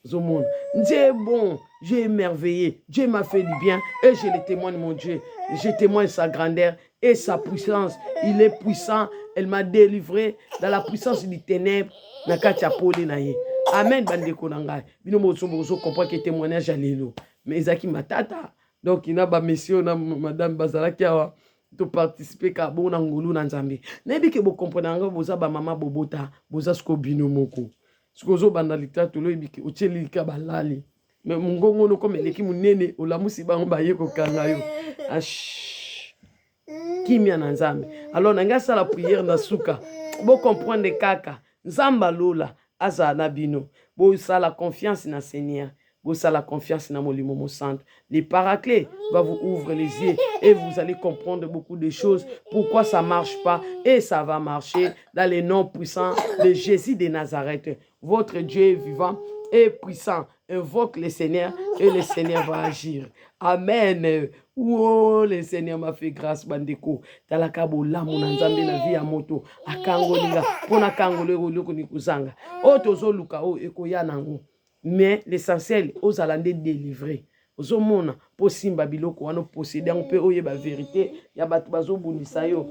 ozomona Dieu est bon Dieu est merveilleux Dieu m'a fait du bien et je le témoigne mon Dieu je témoigne sa grandeur et sa puissance il est puissant elle m'a délivré dans la puissance du ténèbre na kati ya pole na ye amen bandeko na ngai bino bozo bozo comprendre que témoignage ya lelo mais ezalaki matata donc na ba monsieur na madame bazalaki awa to participer ka bongo na ngolu na nzambe nayebi ke bocomprendre yango boza bamama bobota boza sikoyo bino moko sikoyo ozobanda litatoli oyebi ke otie lika balali me mongongo no koma eleki monene olamusi bango baye kokanga yo ash kimia na nzambe alors na ngai asala priere na suka bocomprendre kaka nzambe alola azala na bino bosala confiance na seigneur. Bosala confiance na Molimo Mosantu. Le paraclet va vous ouvrir les yeux et vous allez comprendre beaucoup de choses. Pourquoi ça marche pas et ça va marcher dans le nom puissant de Jésus de Nazareth. Votre Dieu est vivant et puissant. Invoque le Seigneur et le Seigneur va agir. Amen. Oh, le Seigneur m'a fait grâce, bandeko. Talaka bolamu na Nzambe na vie ya moto. Akangoli nga mpo nakangoli eloko nikozanga. Oyo tozoluka oyo ekoya nango. Mais l'essentiel ozala nde délivre. Ozomona mpo osimba biloko wana oposede yango mpe oyeba verite ya bato bazobundisa yo.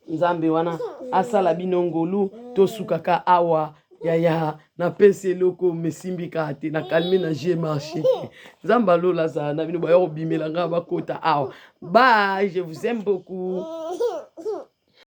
Nzambe wana asala bino ngolu tosukaka awa yaya napesi eloko mesimbi kaka te na kalme na je marche te nzambe alola azala na bino baya kobimela ngai bakota awa bye je vous aime beaucoup.